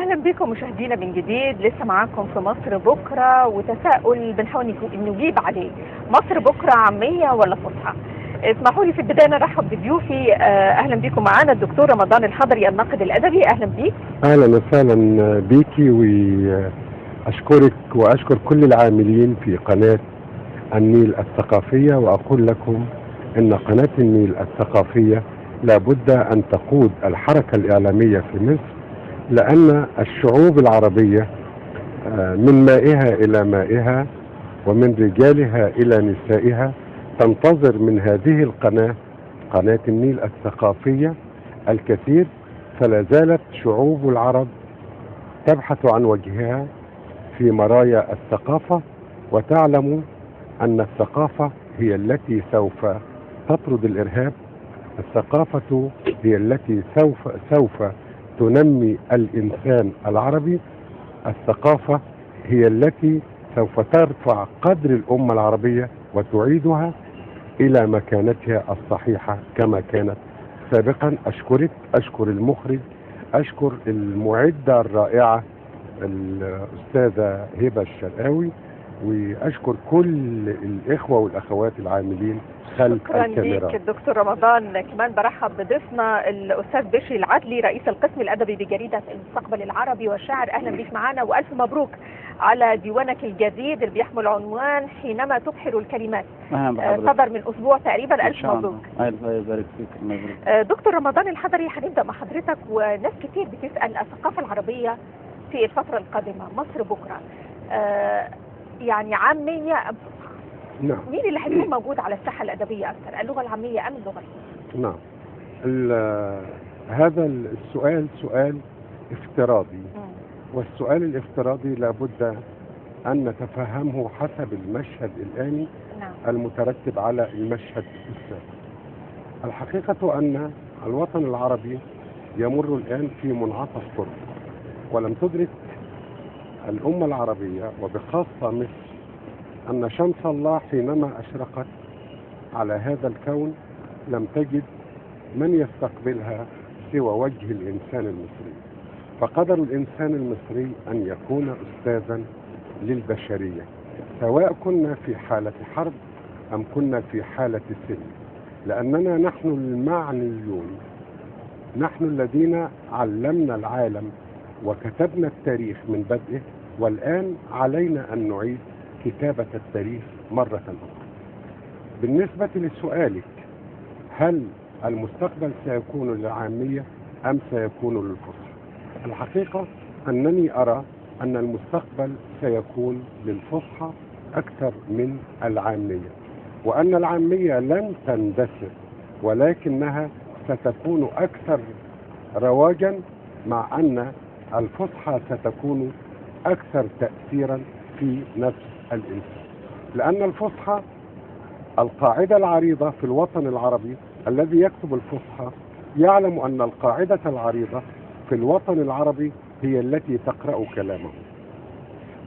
اهلا بكم مشاهدينا من جديد، لسه معاكم في مصر بكره وتساؤل بنحاول نجيب عليه: مصر بكره عامية ولا فصحى؟ اسمحوا لي في البداية نرحب بضيوفي. اهلا بكم معانا الدكتور رمضان الحضري الناقد الادبي، اهلا بيك. اهلا وسهلا بيكي، واشكرك واشكر كل العاملين في قناة النيل الثقافيه، واقول لكم ان قناة النيل الثقافية لابد ان تقود الحركة الاعلامية في مصر، لان الشعوب العربية من مائها الى مائها ومن رجالها الى نسائها تنتظر من هذه القناه، قناة النيل الثقافيه، الكثير. فلا زالت شعوب العرب تبحث عن وجهها في مرايا الثقافة، وتعلم أن الثقافة هي التي سوف تطرد الإرهاب، الثقافة هي التي سوف تنمي الإنسان العربي، الثقافة هي التي سوف ترفع قدر الأمة العربية وتعيدها إلى مكانتها الصحيحة كما كانت سابقا. أشكرك، أشكر المخرج، أشكر المعدة الرائعة الأستاذة هبة الشرقاوي، وأشكر كل الإخوة والأخوات العاملين خلف شكرا الكاميرا. ليك الدكتور رمضان. كمان برحب بضيفنا الاستاذ بشري العدلي، رئيس القسم الادبي بجريدة المستقبل العربي والشاعر، اهلا بيك معانا والف مبروك على ديوانك الجديد اللي بيحمل عنوان حينما تبحر الكلمات. اهلا بحضرتك. صدر من اسبوع تقريبا. إن الف شاء الله. مبروك. الله يبارك فيك، الله يبارك فيك. دكتور رمضان الحضري، هنبدا مع حضرتك، وناس كتير بتسال الثقافة العربية في الفترة القادمه، مصر بكره، يعني عامية ام فصحى؟ نعم. مين اللي هيكون موجود على الساحة الادبية اكثر، اللغة العامية ام اللغة الفصحى؟ نعم، هذا السؤال سؤال افتراضي، والسؤال الافتراضي لابد أن نتفهمه حسب المشهد الآني المترتب على المشهد السابق. الحقيقة أن الوطن العربي يمر الآن في منعطف طرق، ولم تدرك الأمة العربية وبخاصة مصر أن شمس الله حينما أشرقت على هذا الكون لم تجد من يستقبلها سوى وجه الإنسان المصري. فقدر الإنسان المصري أن يكون أستاذا للبشرية، سواء كنا في حالة حرب أم كنا في حالة سلم، لأننا نحن المعنيون، نحن الذين علمنا العالم وكتبنا التاريخ من بدئه، والآن علينا أن نعيد كتابة التاريخ مرة أخرى. بالنسبة لسؤالك، هل المستقبل سيكون للعامية أم سيكون للفصحى؟ الحقيقة أنني أرى أن المستقبل سيكون للفصحى أكثر من العامية، وأن العامية لن تندثر، ولكنها ستكون أكثر رواجا، مع أن الفصحى ستكون أكثر تأثيرا في نفس الإنسان، لأن الفصحى القاعدة العريضة في الوطن العربي، الذي يكتب الفصحى يعلم أن القاعدة العريضة في الوطن العربي هي التي تقرأ كلامه.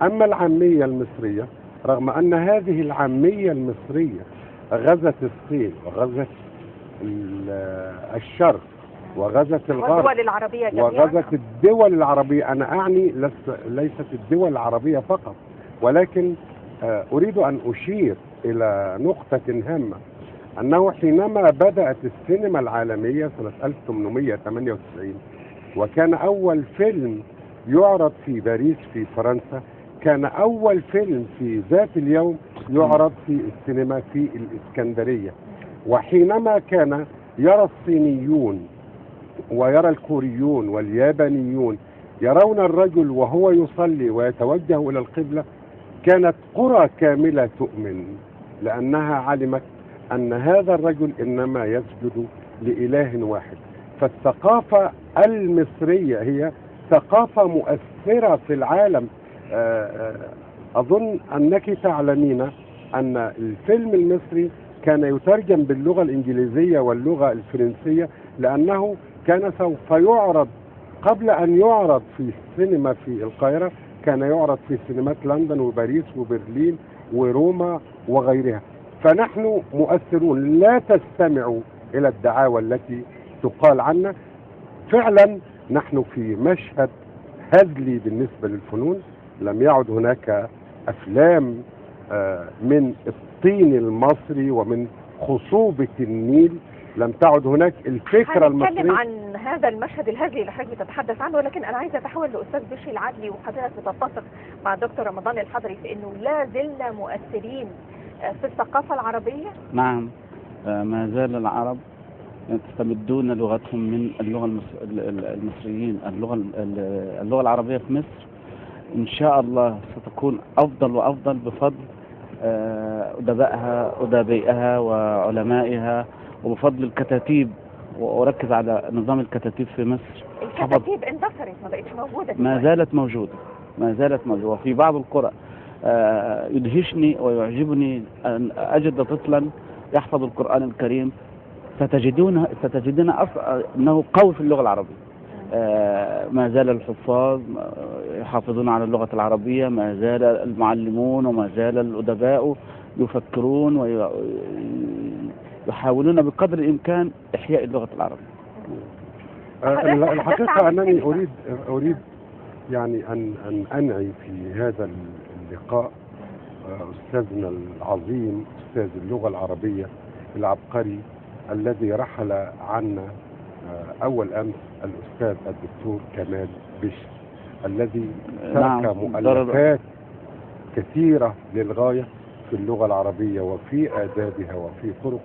أما العامية المصرية، رغم أن هذه العامية المصرية غزت الصين وغزت الشرق وغزت الغرب والدول العربية جميعا وغزت الدول العربية، أنا أعني ليست الدول العربية فقط، ولكن أريد أن أشير إلى نقطة هامة، أنه حينما بدأت السينما العالمية سنة 1898، وكان أول فيلم يعرض في باريس في فرنسا، كان أول فيلم في ذات اليوم يعرض في السينما في الإسكندرية. وحينما كان يرى الصينيون ويرى الكوريون واليابانيون يرون الرجل وهو يصلي ويتوجه إلى القبلة، كانت قرى كاملة تؤمن، لأنها علمت أن هذا الرجل إنما يسجد لإله واحد. فالثقافة المصرية هي ثقافة مؤثرة في العالم. أظن أنك تعلمين أن الفيلم المصري كان يترجم باللغة الإنجليزية واللغة الفرنسية، لأنه كان سوف يعرض قبل أن يعرض في السينما في القاهرة، كان يعرض في سينمات لندن وباريس وبرلين وروما وغيرها. فنحن مؤثرون، لا تستمعوا إلى الدعاوى التي تقال عنا. فعلا نحن في مشهد هزلي بالنسبة للفنون. لم يعد هناك أفلام من الطين المصري ومن خصوبة النيل، لم تعد هناك الفكرة هنتكلم المصرية. عن هذا المشهد الهزلي اللي حضرتك بتتحدث عنه، ولكن انا عايزه اتحول لاستاذ بشري العدلي، وحضرتك بتتفق مع دكتور رمضان الحضري في انه لا زلنا مؤثرين في الثقافة العربية. نعم، ما زال العرب يستمدون لغتهم من اللغة المصريين. اللغة العربية في مصر إن شاء الله ستكون أفضل وأفضل بفضل أدبائها أدبائها وعلمائها، وبفضل الكتاتيب، وأركز على نظام الكتاتيب في مصر. الكتاتيب اندثرت، ما بقتش موجودة ما دلوقتي. زالت موجودة، ما زالت موجودة وفي بعض القرى. يدهشني ويعجبني أن أجد طفلا يحفظ القرآن الكريم، ستجدون أنه قوي في اللغة العربية. ما زال الحفاظ يحافظون على اللغة العربية، ما زال المعلمون وما زال الأدباء يفكرون ويحاولون بقدر الإمكان إحياء اللغة العربية. حضرتك تحدثت الحقيقة عن أنني السينما. أريد يعني أن أنعي في هذا اللقاء أستاذنا العظيم، أستاذ اللغة العربية العبقري الذي رحل عنا أول أمس، الأستاذ الدكتور كمال بشر، الذي ترك مؤلفات كثيرة للغاية في اللغة العربية وفي آدابها وفي طرق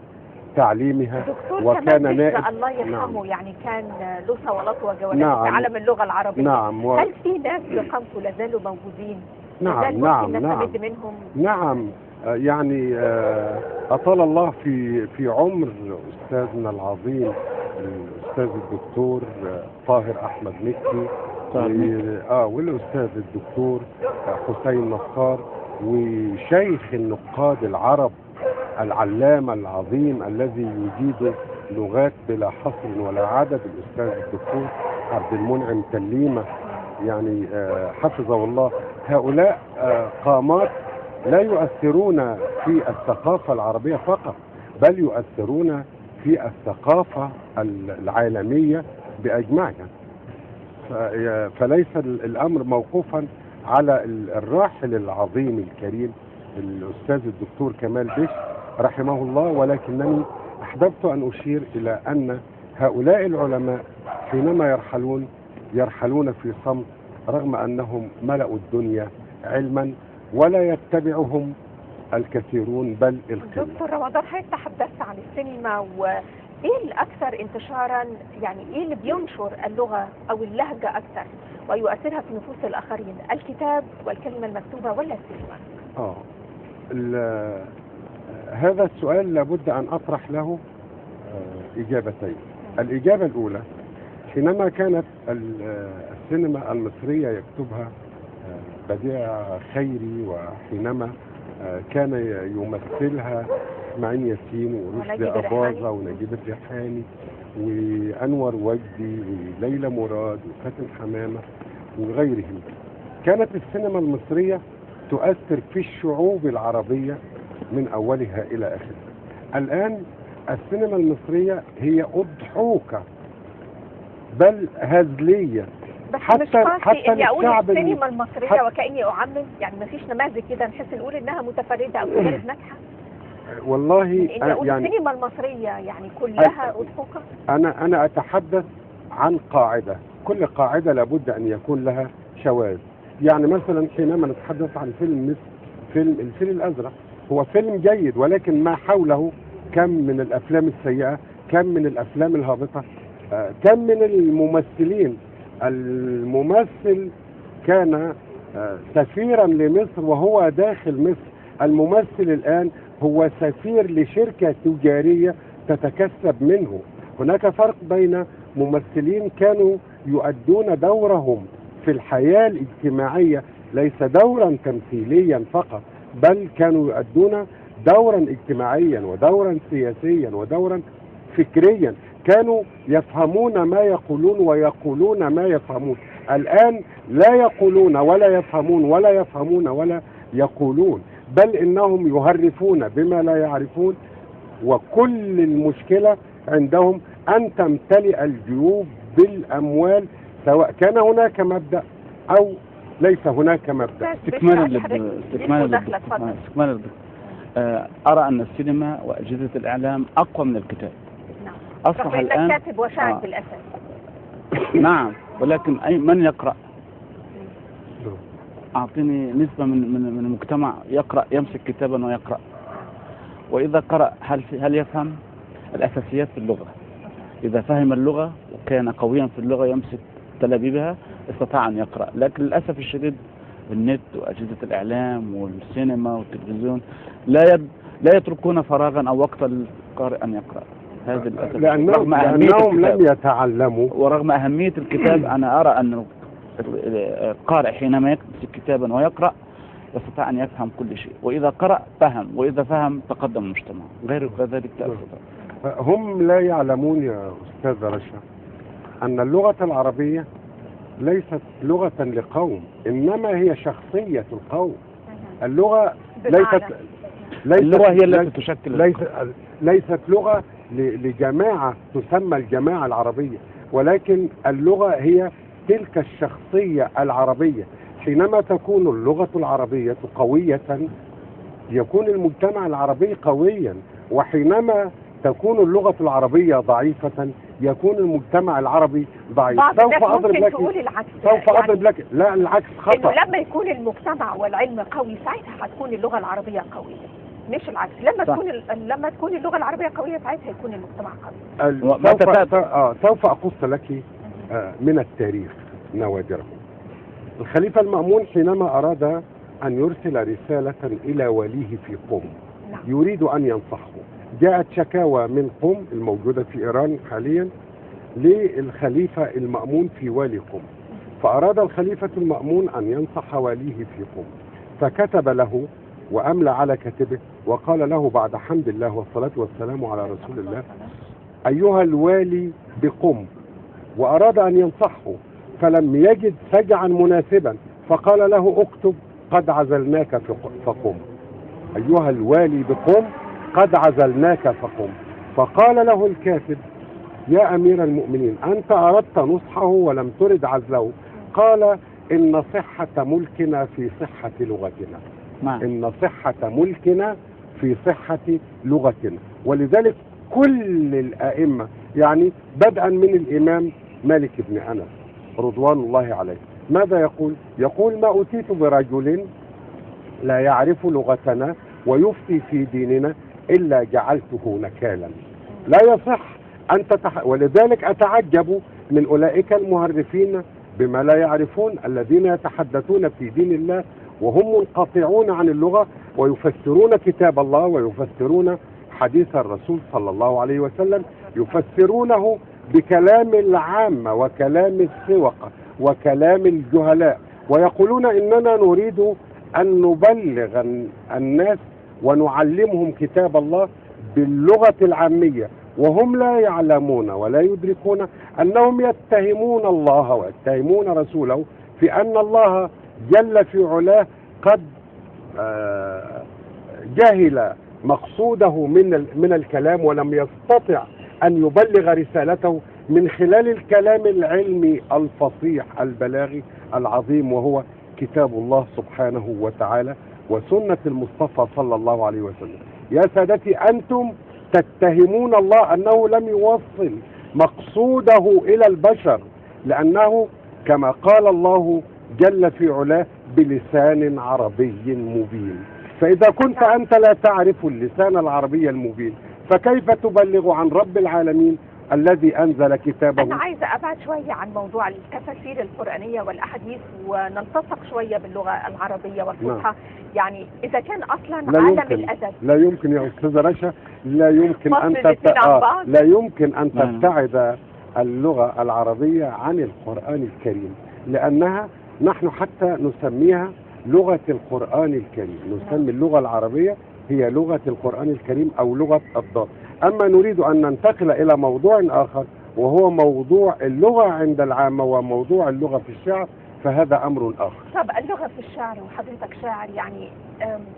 تعليمها. دكتور وكان كمال بشر نائب الله يرحمه. نعم. يعني كان له صولات وجولات نعم. في عالم اللغة العربية. نعم هل في ناس بقامته لا زالوا موجودين؟ لا نعم زال نعم ممكن نعم نستمد منهم؟ نعم، يعني أطال الله في عمر أستاذنا العظيم الأستاذ الدكتور طاهر أحمد مكي، طاهر مكي. والأستاذ الدكتور حسين نصار، وشيخ النقاد العرب العلامة العظيم الذي يجيد لغات بلا حصر ولا عدد، الأستاذ الدكتور عبد المنعم تليمة، يعني حفظه الله. هؤلاء قامات لا يؤثرون في الثقافة العربية فقط، بل يؤثرون في الثقافة العالمية بأجمعها. فليس الأمر موقوفا على الراحل العظيم الكريم الأستاذ الدكتور كمال بشر رحمه الله، ولكنني أحببت أن أشير إلى أن هؤلاء العلماء حينما يرحلون يرحلون في صمت، رغم أنهم ملأوا الدنيا علما ولا يتبعهم الكثيرون بل القلة. دكتور رمضان، حضرتك تحدثت عن السينما، وايه الاكثر انتشارا، يعني ايه اللي بينشر اللغة او اللهجة اكثر ويؤثرها في نفوس الاخرين، الكتاب والكلمة المكتوبة ولا السينما؟ هذا السؤال لابد أن أطرح له إجابتين. الإجابة الأولى، حينما كانت السينما المصرية يكتبها بديع خيري، وحينما كان يمثلها اسماعيل ياسين ورشدي ونجيب أباظة الريحاني. ونجيب الريحاني وأنور وجدي وليلى مراد وفاتن حمامة وغيرهم، كانت السينما المصرية تؤثر في الشعوب العربية من أولها إلى آخرها. الآن السينما المصرية هي أضحوكة بل هزلية. بس مش قاسي حتى اني اقول للشعب السينما المصرية وكاني اعمم، يعني ما فيش نماذج كده نحس نقول انها متفردة او تجارب ناجحة؟ والله اني اقول يعني السينما المصرية يعني كلها اضحوكه. أنا أتحدث عن قاعدة، كل قاعدة لابد أن يكون لها شواذ. يعني مثلا حينما نتحدث عن فيلم مثل فيلم الفيل الأزرق، هو فيلم جيد، ولكن ما حوله كم من الأفلام السيئة، كم من الأفلام الهابطة، كم من الممثلين. الممثل كان سفيرا لمصر وهو داخل مصر، الممثل الآن هو سفير لشركة تجارية تتكسب منه. هناك فرق بين ممثلين كانوا يؤدون دورهم في الحياة الاجتماعية، ليس دورا تمثيليا فقط، بل كانوا يؤدون دورا اجتماعيا ودورا سياسيا ودورا فكريا، كانوا يفهمون ما يقولون ويقولون ما يفهمون. الآن لا يقولون ولا يفهمون ولا يفهمون ولا يقولون، بل إنهم يهرفون بما لا يعرفون. وكل المشكلة عندهم أن تمتلئ الجيوب بالأموال، سواء كان هناك مبدأ أو ليس هناك مبدأ. استكمالا حضرتك استكمالا ليك مداخلة، اتفضل. استكمالا للدكتور. أرى أن السينما وأجهزة الإعلام أقوى من الكتاب. نعم. أصبح رغم انك الآن كاتب وشاعر بالاساس. نعم، ولكن أي من يقرأ؟ أعطيني نسبة من المجتمع يقرأ، يمسك كتابا ويقرأ، وإذا قرأ هل يفهم الأساسيات في اللغة؟ إذا فهم اللغة وكان قويا في اللغة يمسك تلابيبها استطاع أن يقرأ. لكن للأسف الشديد النت وأجهزة الإعلام والسينما والتلفزيون لا يتركون فراغا أو وقتا للقارئ أن يقرأ. هذا للأسف لأنهم لم يتعلموا. ورغم أهمية الكتاب أنا أرى أن القارئ حينما يمسك كتابا ويقرأ يستطيع أن يفهم كل شيء، وإذا قرأ فهم، وإذا فهم تقدم المجتمع، غير ذلك لا يستطيع. هم لا يعلمون يا أستاذ رشا أن اللغة العربية ليست لغة لقوم، إنما هي شخصية القوم. اللغة ليست اللغة هي التي تشكل، ليست لغة لجماعة تسمى الجماعة العربية، ولكن اللغة هي تلك الشخصية العربية. حينما تكون اللغة العربية قوية يكون المجتمع العربي قويا، وحينما تكون اللغة العربية ضعيفة يكون المجتمع العربي ضعيف. سوف أضرب لك، سوف أضرب لك، لا العكس خطأ. إنه لما يكون المجتمع والعلم قوي ساعتها هتكون اللغة العربية قوية، مش العكس. لما تكون اللغة العربية قوية ساعتها يكون المجتمع قوي. سوف أقص لك من التاريخ نوادره. الخليفة المأمون حينما أراد أن يرسل رسالة إلى وليه في قم، يريد أن ينصحه، جاءت شكاوى من قم الموجودة في إيران حاليا للخليفة المأمون في والي قم، فأراد الخليفة المأمون أن ينصح واليه في قم، فكتب له وأملى على كاتبه وقال له بعد حمد الله والصلاة والسلام على رسول الله: أيها الوالي بقم. وأراد أن ينصحه فلم يجد سجعا مناسبا، فقال له: اكتب قد عزلناك فقم. أيها الوالي بقم قد عزلناك فقم. فقال له الكاتب: يا أمير المؤمنين، أنت أردت نصحه ولم ترد عزله. قال: إن صحة ملكنا في صحة لغتنا. إن صحة ملكنا في صحة لغتنا. ولذلك كل الأئمة، يعني بدءا من الإمام مالك بن أنس رضوان الله عليه، ماذا يقول؟ يقول: ما أتيت برجل لا يعرف لغتنا ويفتي في ديننا إلا جعلته نكالا. لا يصح أن ولذلك أتعجب من أولئك المهرفين بما لا يعرفون، الذين يتحدثون في دين الله وهم منقطعون عن اللغة، ويفسرون كتاب الله ويفسرون حديث الرسول صلى الله عليه وسلم، يفسرونه بكلام العامة وكلام السوق وكلام الجهلاء، ويقولون إننا نريد أن نبلغ الناس ونعلمهم كتاب الله باللغة العامية، وهم لا يعلمون ولا يدركون أنهم يتهمون الله ويتهمون رسوله في أن الله جل في علاه قد جهل مقصوده من الكلام، ولم يستطع أن يبلغ رسالته من خلال الكلام العلمي الفصيح البلاغي العظيم، وهو كتاب الله سبحانه وتعالى وسنة المصطفى صلى الله عليه وسلم. يا سادتي، أنتم تتهمون الله أنه لم يوصل مقصوده إلى البشر، لأنه كما قال الله جل في علاه بلسان عربي مبين. فإذا كنت أنت لا تعرف اللسان العربي المبين، فكيف تبلغ عن رب العالمين الذي أنزل كتابه؟ أنا عايزة أبعد شوية عن موضوع التفاسير القرآنية والأحاديث ونلتصق شوية باللغة العربية والفصحى. نعم. يعني إذا كان أصلا عالم الأدب لا يمكن يا أستاذة رشا، لا يمكن أن لا يمكن أن تبتعد اللغة العربية عن القرآن الكريم، لأنها نحن حتى نسميها لغة القرآن الكريم. نسمي اللغة العربية هي لغة القرآن الكريم أو لغة الضاد. أما نريد أن ننتقل إلى موضوع آخر، وهو موضوع اللغة عند العامة وموضوع اللغة في الشعر، فهذا أمر آخر. طب اللغة في الشعر، وحضرتك شاعر، يعني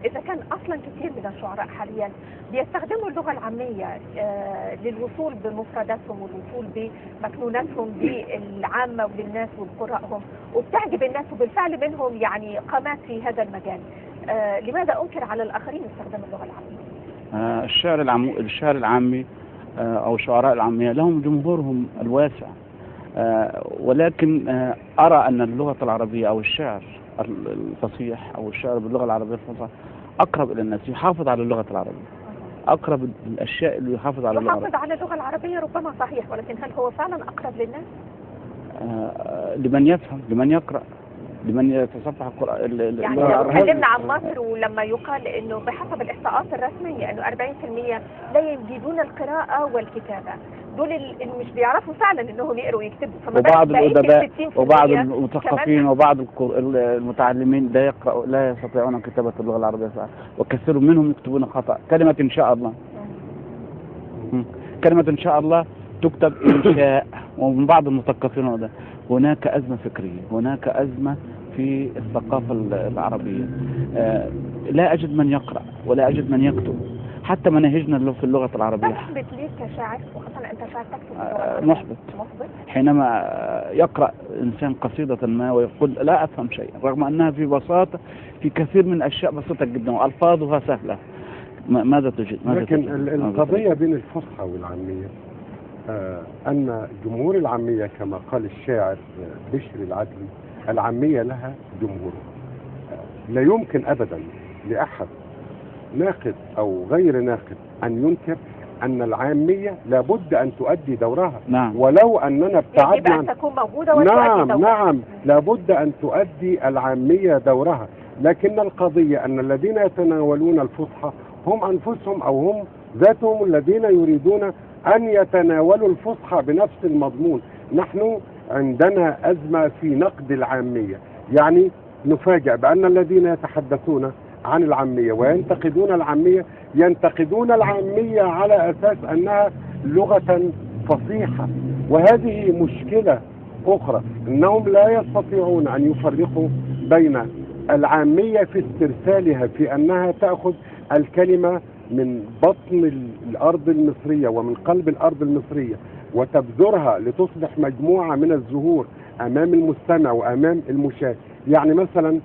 إذا كان أصلا كثير من الشعراء حاليا بيستخدموا اللغة العامية للوصول بمفرداتهم والوصول بمكنوناتهم للعامة وللناس ولقرائهم، وبتعجب الناس، وبالفعل منهم يعني قامات في هذا المجال، لماذا أنكر على الآخرين استخدام اللغة العامية؟ الشعر العامي أو شعراء العامية لهم جمهورهم الواسع، ولكن أرى أن اللغة العربية أو الشعر الفصيح أو الشعر باللغة العربية الفصحى أقرب إلى الناس، يحافظ على اللغة العربية، أقرب الأشياء اللي يحافظ على اللغة. يحافظ على اللغة العربية ربما صحيح، ولكن هل هو فعلا أقرب للناس؟ لمن يفهم، لمن يقرأ، لمن يتصفح القرآن. يعني لو تكلمنا عن مصر، ولما يقال انه بحسب الاحصاءات الرسمية انه 40% لا يجيدون القراءة والكتابة، دول اللي مش بيعرفوا فعلا انهم يقروا ويكتبوا، وبعض الادباء وبعض المثقفين وبعض المتعلمين لا يقرأوا، لا يستطيعون كتابه اللغة العربية، وكثير منهم يكتبون خطأ. كلمة ان شاء الله، كلمة ان شاء الله تكتب انشاء، ومن بعض المثقفين هذا. هناك ازمة فكرية، هناك ازمة في الثقافة العربية. لا أجد من يقرأ ولا أجد من يكتب، حتى مناهجنا في اللغة العربية. محبط ليك كشاعر، وخاصة أنت شاعر تكتب؟ محبط. حينما يقرأ إنسان قصيدة ما ويقول لا أفهم شيئا، رغم أنها في بساطة، في كثير من الأشياء بسيطة جدا وألفاظها سهلة، ماذا تجد؟ لكن القضية بين الفصحى والعامية أن جمهور العامية كما قال الشاعر بشر العدلي، العامية لها جمهورها، لا يمكن أبدا لأحد ناقد أو غير ناقد أن ينكر أن العامية لابد أن تؤدي دورها. نعم. ولو أننا ابتعدنا أن تكون موجودة وتؤدي دورها. نعم، لابد أن تؤدي العامية دورها، لكن القضية أن الذين يتناولون الفصحى هم أنفسهم أو هم ذاتهم الذين يريدون أن يتناولوا الفصحى بنفس المضمون. نحن عندنا أزمة في نقد العامية، يعني نفاجأ بأن الذين يتحدثون عن العامية وينتقدون العامية ينتقدون العامية على أساس أنها لغة فصيحة، وهذه مشكلة أخرى، أنهم لا يستطيعون أن يفرقوا بين العامية في استرسالها، في أنها تأخذ الكلمة من بطن الأرض المصرية ومن قلب الأرض المصرية وتبذرها لتصبح مجموعة من الزهور أمام المستمع وأمام المشاهد. يعني مثلا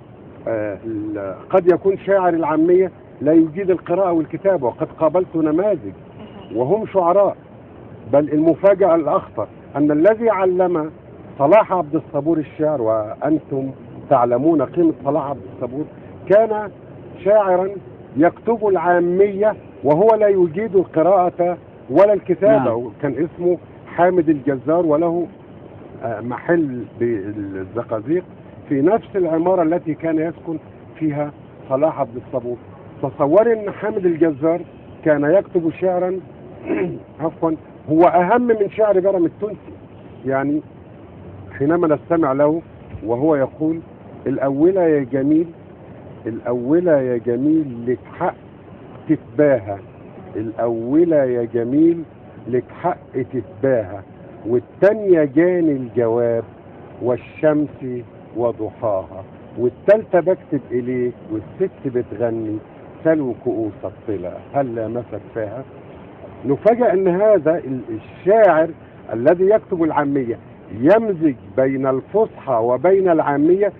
قد يكون شاعر العامية لا يجيد القراءة والكتابة، وقد قابلت نماذج وهم شعراء، بل المفاجأة الأخطر أن الذي علم صلاح عبد الصبور الشعر، وأنتم تعلمون قيمة صلاح عبد الصبور، كان شاعرا يكتب العامية وهو لا يجيد القراءة ولا الكتابة. نعم. كان اسمه حامد الجزار، وله محل بالزقازيق في نفس العمارة التي كان يسكن فيها صلاح عبد الصبور. تصوري ان حامد الجزار كان يكتب شعرا عفوا هو اهم من شعر برم التونسي. يعني حينما نستمع له وهو يقول: الأولى يا جميل، الأولى يا جميل لك حق تتباهى، الأولى يا جميل لك حق تتباهى، والتانية جاني الجواب والشمس وضحاها، والتالتة بكتب إليك والست بتغني سلو كؤوس الطلا هل لمست فيها. نفاجأ أن هذا الشاعر الذي يكتب العامية يمزج بين الفصحى وبين العامية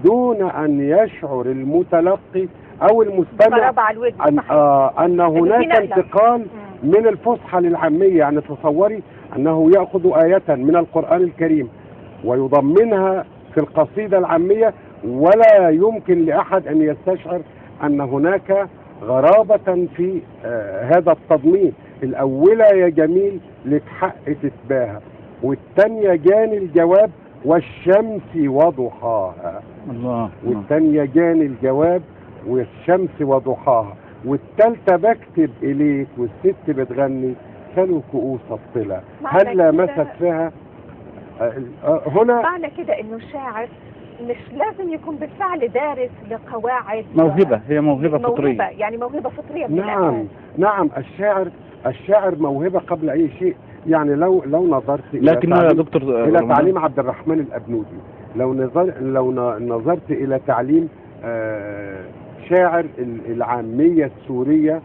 دون أن يشعر المتلقي أو المستمع أن هناك انتقال من الفصحى للعامية. يعني تصوري أنه يأخذ آية من القرآن الكريم ويضمنها في القصيدة العامية، ولا يمكن لأحد أن يستشعر أن هناك غرابة في هذا التضمين. الأولى يا جميل لك حق تتباهى، والثانية جاني الجواب والشمس وضحاها. الله. والثانية جاني الجواب والشمس وضحاها، والثالثة بكتب إليك والست بتغني سلو كؤوس الطلا هل لمست فيها. هنا معنى كده إنه الشاعر مش لازم يكون بالفعل دارس لقواعد، موهبة، هي موهبة فطرية، يعني موهبة فطرية. نعم نعم، الشاعر موهبة قبل أي شيء. يعني لو نظرت لكن إلى تعليم، يا دكتور، إلى تعليم عبد الرحمن الأبنودي، لو نظرت إلى تعليم شاعر العامية السورية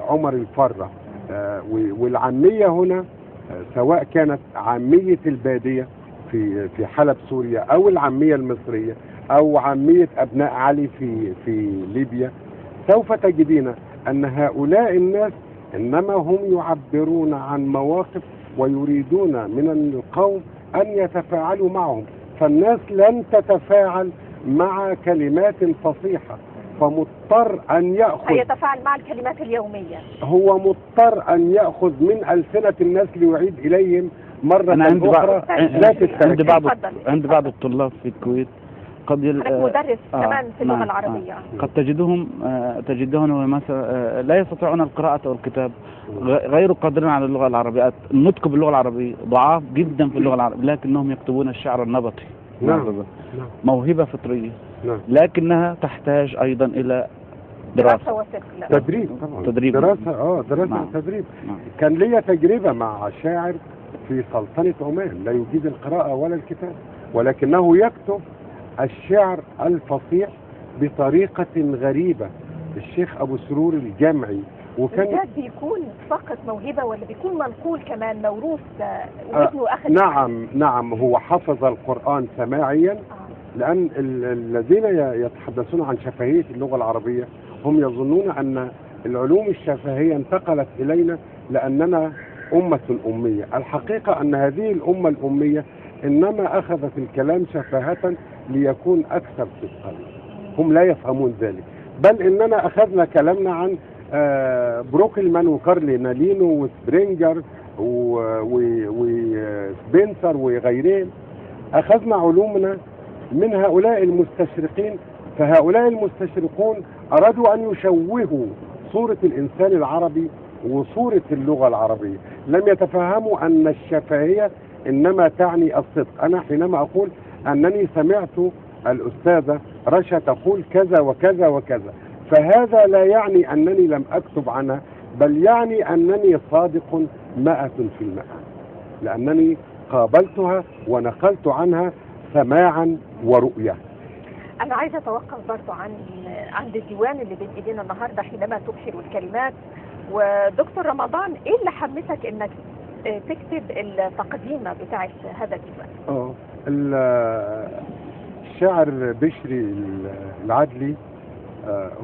عمر الفرة، والعامية هنا سواء كانت عامية البادية في حلب سوريا، أو العامية المصرية، أو عامية أبناء علي في ليبيا، سوف تجدين أن هؤلاء الناس إنما هم يعبرون عن مواقف ويريدون من القوم أن يتفاعلوا معهم، فالناس لن تتفاعل مع كلمات فصيحة، فمضطر أن يأخذ، يتفاعل مع الكلمات اليومية، هو مضطر أن يأخذ من ألسنة الناس ليعيد إليهم مرة أخرى. عند بعض الطلاب في الكويت قد مدرس كمان في اللغة العربية، قد تجدهم مثلا لا يستطيعون القراءة والكتاب، غير قادرين على اللغة العربية، النطق باللغة العربية ضعاف جدا في اللغة العربية، لكنهم يكتبون الشعر النبطي. نعم. موهبة فطرية. نعم. لكنها تحتاج أيضا إلى دراسة تدريب. طبعا تدريب، دراسة، دراسة. نعم. تدريب. نعم. كان لي تجربة مع شاعر في سلطنة عمان لا يجيد القراءة ولا الكتاب، ولكنه يكتب الشعر الفصيح بطريقة غريبة، الشيخ أبو سرور الجمعي. وكان ده بيكون فقط موهبة ولا بيكون منقول كمان، موروث وابنه أخذ؟ نعم نعم، هو حفظ القرآن سماعيا. لأن الذين يتحدثون عن شفهية اللغة العربية هم يظنون أن العلوم الشفهية انتقلت إلينا لأننا أمة أمية. الحقيقة أن هذه الأمة الأمية إنما أخذت الكلام شفاهة ليكون أكثر صدقا، هم لا يفهمون ذلك، بل إننا أخذنا كلامنا عن بروكلمان وكارل نالينو وسبرينجر وسبنسر وغيرهم، أخذنا علومنا من هؤلاء المستشرقين. فهؤلاء المستشرقون أرادوا أن يشوهوا صورة الإنسان العربي وصورة اللغة العربية، لم يتفهموا أن الشفاهية إنما تعني الصدق. أنا حينما أقول أنني سمعت الأستاذة رشا تقول كذا وكذا وكذا، فهذا لا يعني أنني لم أكتب عنها، بل يعني أنني صادق 100%، لأنني قابلتها ونقلت عنها سماعا ورؤية. أنا عايزة أتوقف برضو عند الديوان اللي بين إيدينا النهاردة حينما تبحر الكلمات. ودكتور رمضان، إيه اللي حمسك إنك تكتب التقديمة بتاعت هذا الديوان؟ الشاعر بشري العدلي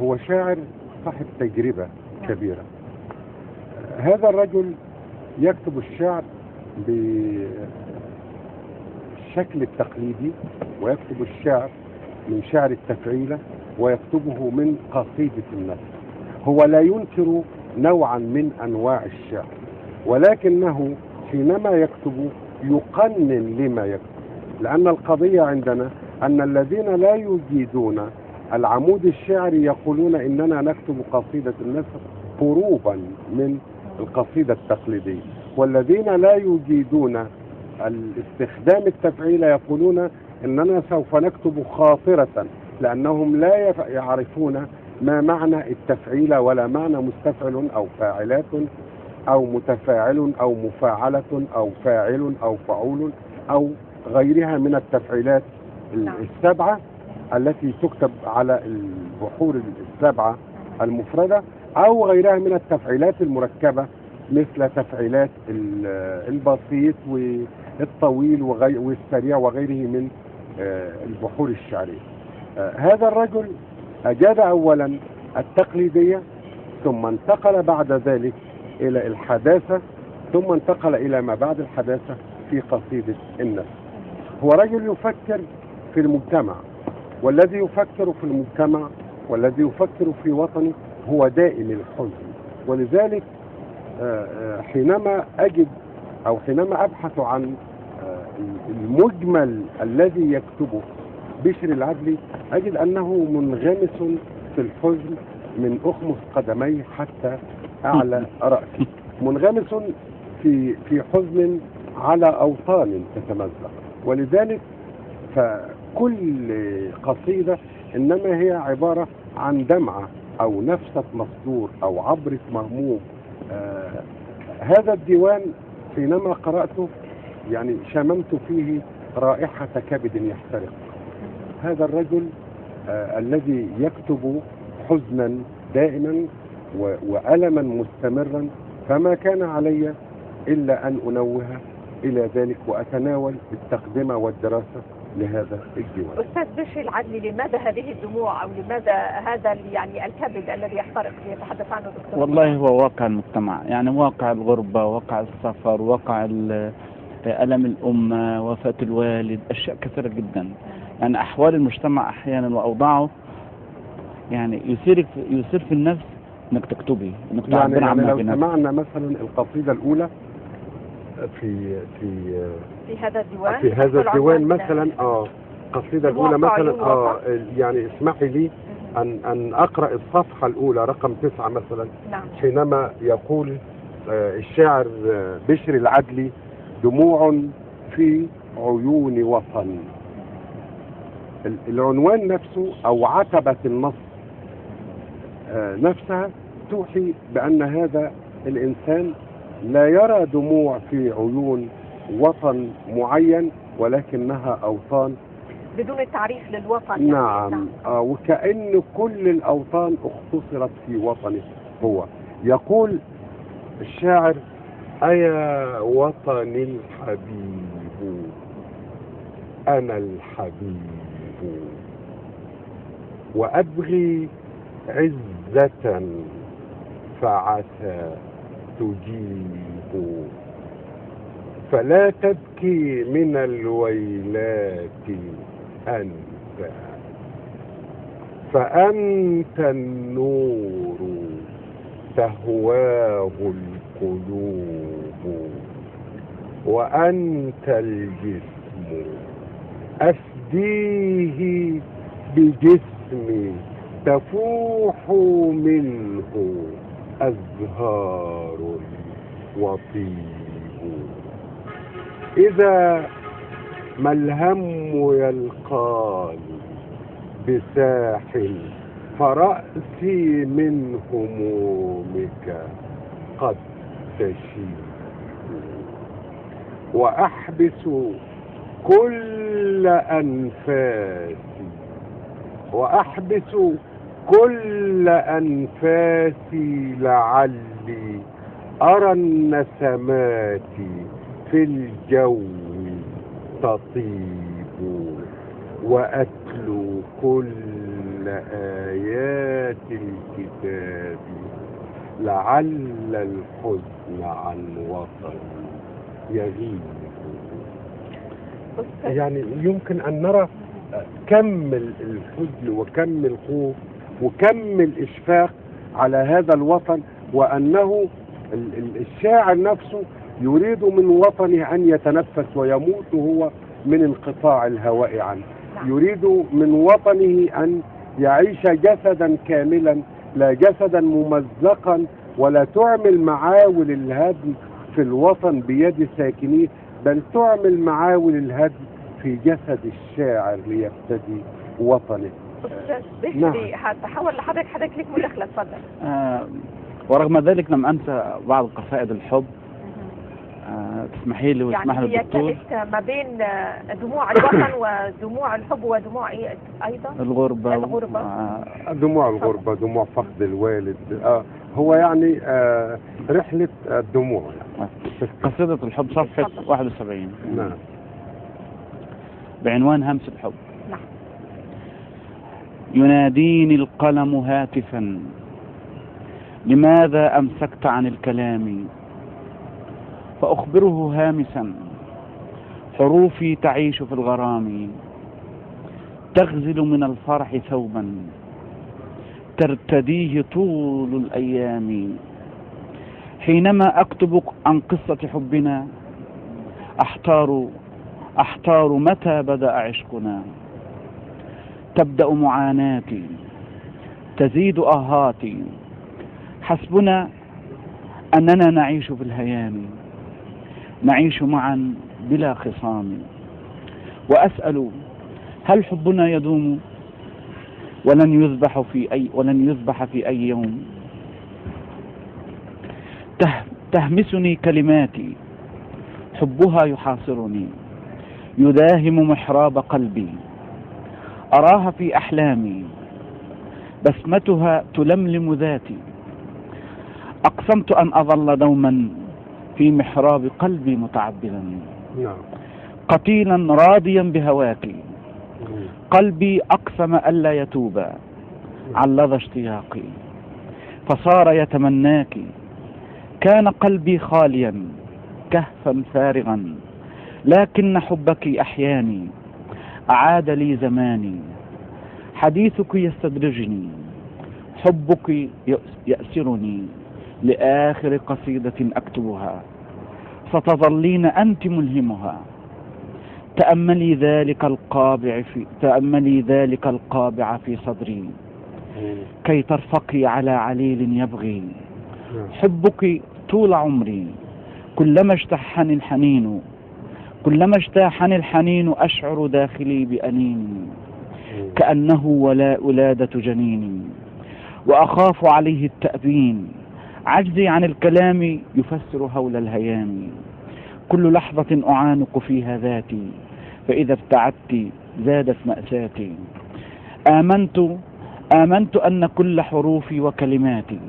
هو شاعر صاحب تجربة كبيرة. هذا الرجل يكتب الشعر بالشكل التقليدي، ويكتب الشعر من شعر التفعيلة، ويكتبه من قصيدة النثر. هو لا ينكر نوعا من أنواع الشعر، ولكنه حينما يكتب يقنن لما يكتب، لأن القضية عندنا أن الذين لا يجيدون العمود الشعري يقولون إننا نكتب قصيدة النثر هروبا من القصيدة التقليدية، والذين لا يجيدون الاستخدام التفعيل يقولون إننا سوف نكتب خاطرة، لأنهم لا يعرفون ما معنى التفعيل ولا معنى مستفعل أو فاعلات أو متفاعل أو مفاعلة أو فاعل أو فعول أو غيرها من التفعيلات السبعة التي تكتب على البحور السبعة المفردة، أو غيرها من التفعيلات المركبة مثل تفعيلات البسيط والطويل والسريع وغيره من البحور الشعرية. هذا الرجل أجاد أولا التقليدية، ثم انتقل بعد ذلك إلى الحداثة، ثم انتقل إلى ما بعد الحداثة في قصيدة النثر. هو رجل يفكر في المجتمع، والذي يفكر في المجتمع والذي يفكر في وطنه هو دائم الحزن. ولذلك حينما أجد أو حينما أبحث عن المجمل الذي يكتبه بشر العدلي، أجد أنه منغمس في الحزن من أخمص قدميه حتى أعلى رأسه، منغمس في حزن على أوطان تتمزق. ولذلك فكل قصيدة إنما هي عبارة عن دمعة أو نفسة مصدور أو عبرة مهموم. هذا الديوان حينما قرأته يعني شممت فيه رائحة كبد يحترق. هذا الرجل الذي يكتب حزنا دائما وألما مستمرا، فما كان علي إلا أن أنوه إلى ذلك وأتناول التقدمة والدراسة لهذا الديوان. أستاذ بشري العدلي، لماذا هذه الدموع أو لماذا هذا يعني الكبد الذي يحترق يتحدث عنه دكتور؟ والله هو واقع المجتمع، يعني واقع الغربة، واقع السفر، واقع ألم الأمة، وفاة الوالد، أشياء كثيرة جدا. يعني أحوال المجتمع أحيانا وأوضاعه يعني يثير في النفس إنك تكتبي، إنك تعبر يعني عما لو في نفسك. سمعنا مثلا القصيدة الأولى في في في هذا الديوان، في هذا الديوان مثلا، القصيدة الأولى مثلا، يعني اسمحي لي أن أقرأ الصفحة الأولى رقم 9 مثلا. نعم. حينما يقول الشاعر بشري العدلي: دموع في عيون وطن. العنوان نفسه أو عتبة النص نفسها توحي بأن هذا الإنسان لا يرى دموع في عيون وطن معين، ولكنها أوطان بدون التعريف للوطن. نعم. وكأن كل الأوطان اختصرت في وطنه هو. يقول الشاعر: أيا وطني الحبيب أنا الحبيب، وأبغي عزة فعسى تجيب، فلا تبكي من الويلات أنت، فأنت النور تهواه القلوب، وأنت الجسم أفديه بجسمي تفوح منه أزهار وطيب. إذا ما الهم يلقاني بساحل فرأسي من همومك قد تشيب، وأحبس كل أنفاسي، وأحبس كل أنفاسي لعلي أرى النسمات في الجو تطيب، وأتلو كل آيات الكتاب لعل الحزن عن وطني يغيب. يعني يمكن أن نرى كم الحزن وكم الخوف وكم الإشفاق على هذا الوطن، وأنه الشاعر نفسه يريد من وطنه أن يتنفس ويموت هو من انقطاع الهواء عنه. يريد من وطنه أن يعيش جسدا كاملا لا جسدا ممزقا، ولا تعمل معاول الهدم في الوطن بيد ساكنيه، بل تعمل معاول الهدم في جسد الشاعر ليبتدي وطنه. أستاذ بشري، هتحول لحضرتك، حضرتك ليك مداخلة، اتفضل. ورغم ذلك لم أنسى بعض قصائد الحب. تسمحي لي واسمح يعني لي الدكتور. هي كانت ما بين دموع الوطن ودموع الحب ودموع إيه أيضا؟ الغربة. الغربة. دموع الغربة، دموع فقد الوالد، هو يعني رحلة الدموع يعني. قصيدة الحب صفحة 71. نعم. بعنوان همس الحب. نعم. يناديني القلم هاتفا، لماذا أمسكت عن الكلام؟ فأخبره هامسا، حروفي تعيش في الغرام، تغزل من الفرح ثوبا ترتديه طول الأيام. حينما أكتب عن قصة حبنا أحتار متى بدأ عشقنا. تبدأ معاناتي، تزيد آهاتي، حسبنا أننا نعيش في الهيام، نعيش معا بلا خصام. وأسأل هل حبنا يدوم ولن يذبح في أي يوم؟ تهمسني كلماتي، حبها يحاصرني، يداهم محراب قلبي، أراها في أحلامي، بسمتها تلملم ذاتي. أقسمت أن أظل دوما في محراب قلبي متعبدا، نعم. قتيلا راضيا بهواك. قلبي أقسم ألا يتوب عن لظى اشتياقي، فصار يتمناك. كان قلبي خاليا كهفا فارغا، لكن حبك أحياني، أعاد لي زماني. حديثك يستدرجني، حبك يأسرني لآخر قصيدة أكتبها، ستظلين أنت ملهمها. تأملي ذلك القابع في صدري، كي ترفقي على عليل يبغي. حبك طول عمري، كلما اجتاحني الحنين، أشعر داخلي بأنيني، كأنه ولا ولادة جنيني، وأخاف عليه التأبين. عجزي عن الكلام يفسر هول الهيام. كل لحظة أعانق فيها ذاتي، فإذا ابتعدت زادت مأساتي. آمنت أن كل حروفي وكلماتي،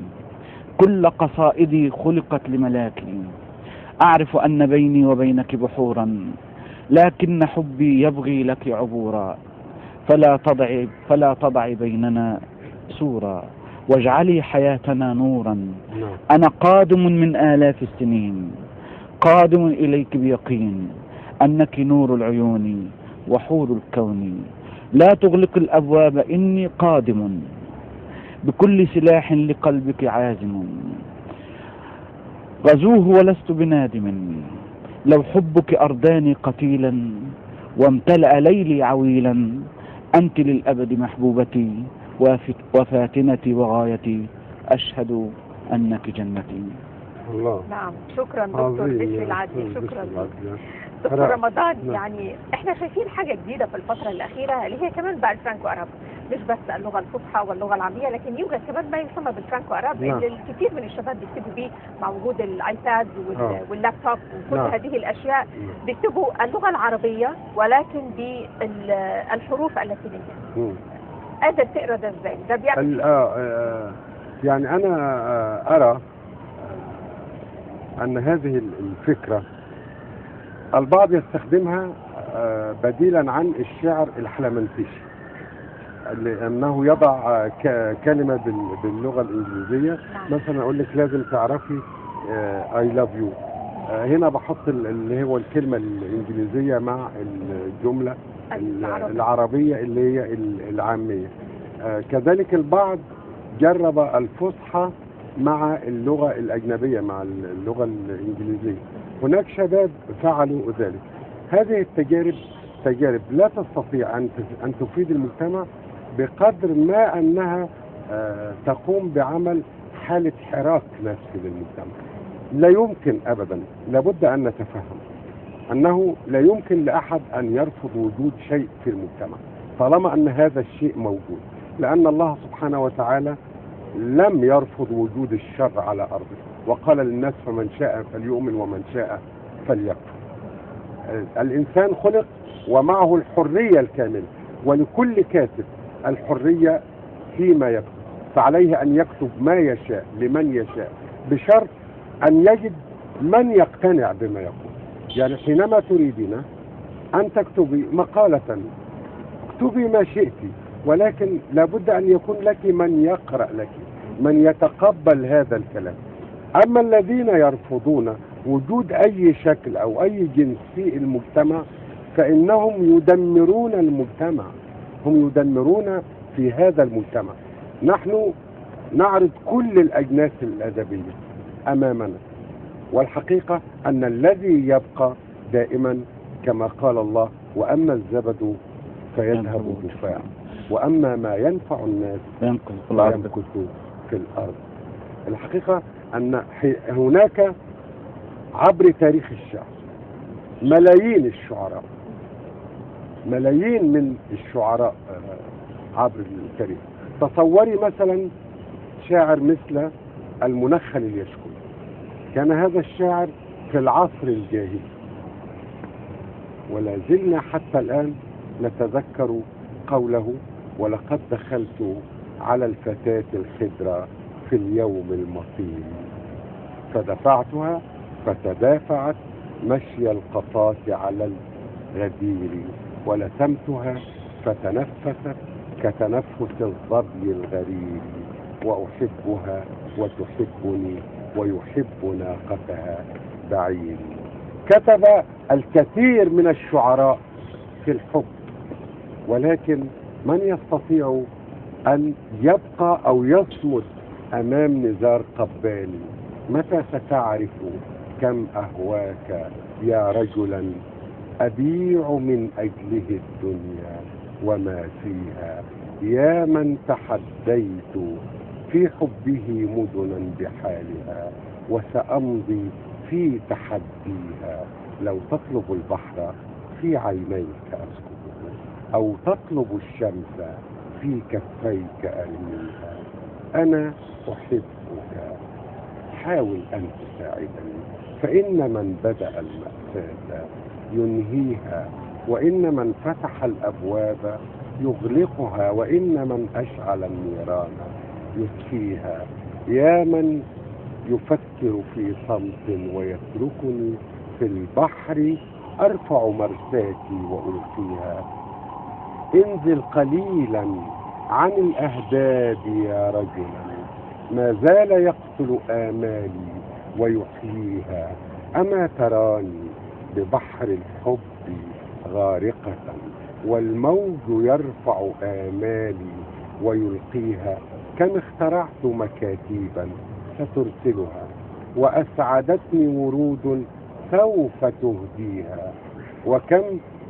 كل قصائدي خلقت لملاكي. أعرف أن بيني وبينك بحورا، لكن حبي يبغي لك عبورا. فلا تضعي بيننا سورا، واجعلي حياتنا نورا. أنا قادم من آلاف السنين، قادم إليك بيقين أنك نور العيون وحور الكون. لا تغلق الأبواب، إني قادم بكل سلاح لقلبك عازم. غزوه ولست بنادم، لو حبك أرداني قتيلا وامتلأ ليلي عويلا. أنت للأبد محبوبتي وفاتنتي وغايتي، أشهد أنك جنتي. الله. نعم، شكرا دكتور بشري العدلي، شكرا دكتور رمضان. نعم. يعني احنا شايفين حاجة جديدة في الفترة الأخيرة اللي هي كمان بقى الفرانكو أراب، مش بس اللغة الفصحى واللغة العامية، لكن يوجد كمان ما يسمى بالفرانكو أراب. نعم. اللي الكثير من الشباب بيكتبوا بيه مع وجود الايباد واللابتوب وكل نعم. هذه الأشياء. نعم. بيكتبوا اللغة العربية ولكن بالحروف اللاتينية. قادر تقرا ده ازاي؟ ده بيعمل يعني أنا أرى أن هذه الفكرة البعض يستخدمها بديلا عن الشعر الحلمنتيشي، لأنه يضع كلمة باللغة الإنجليزية. مثلا أقول لك لازم تعرفي I love you، هنا بحط اللي هو الكلمة الإنجليزية مع الجملة العربية اللي هي العامية. كذلك البعض جرب الفصحى مع اللغة الأجنبية، مع اللغة الإنجليزية. هناك شباب فعلوا ذلك. هذه التجارب تجارب لا تستطيع أن تفيد المجتمع بقدر ما أنها تقوم بعمل حالة حراك نفسي للمجتمع. لا يمكن أبدا، لابد أن نتفهم أنه لا يمكن لأحد أن يرفض وجود شيء في المجتمع طالما أن هذا الشيء موجود، لأن الله سبحانه وتعالى لم يرفض وجود الشر على أرضه، وقال للناس فمن شاء فليؤمن ومن شاء فليكفر. الإنسان خلق ومعه الحرية الكاملة، ولكل كاتب الحرية فيما يكتب، فعليه أن يكتب ما يشاء لمن يشاء، بشرط أن يجد من يقتنع بما يقول. يعني حينما تريدين أن تكتبي مقالة اكتبي ما شئت، ولكن لابد أن يكون لك من يقرأ لك، من يتقبل هذا الكلام. أما الذين يرفضون وجود أي شكل أو أي جنس في المجتمع فإنهم يدمرون المجتمع، هم يدمرون في هذا المجتمع. نحن نعرض كل الأجناس الأدبية أمامنا، والحقيقة أن الذي يبقى دائما كما قال الله: وأما الزبد فيذهب جفاء، وأما ما ينفع الناس فيمكث في الأرض. الحقيقة أن هناك عبر تاريخ الشعر ملايين الشعراء، ملايين من الشعراء عبر التاريخ. تصوري مثلا شاعر مثل المنخل اليشكري، كان هذا الشاعر في العصر الجاهلي، ولا زلنا حتى الآن نتذكر قوله: ولقد دخلت على الفتاة الخضراء في اليوم المطير فدفعتها فتدافعت مشي القطاة على الغدير، ولتمتها فتنفست كتنفس الظبي الغريب، وأحبها وتحبني ويحب ناقتها بعيري. كتب الكثير من الشعراء في الحب، ولكن من يستطيع أن يبقى أو يصمد أمام نزار قباني؟ متى ستعرف كم أهواك يا رجلا أبيع من أجله الدنيا وما فيها، يا من تحديت في حبه مدنا بحالها وسأمضي في تحديها. لو تطلب البحر في عينيك أسكبه، أو تطلب الشمس في كفيك أرميها. أنا أحبك، حاول أن تساعدني، فإن من بدأ المأساة ينهيها، وإن من فتح الأبواب يغلقها، وإن من أشعل النيران يطفيها. يا من يفكر في صمت ويتركني في البحر أرفع مرساتي وألقيها. انزل قليلا عن الأهداب يا رجلا، ما زال يقتل آمالي ويحييها. أما تراني ببحر الحب غارقة، والموج يرفع آمالي ويلقيها. كم اخترعت مكاتيبا سترسلها، وأسعدتني ورود سوف تهديها. وكم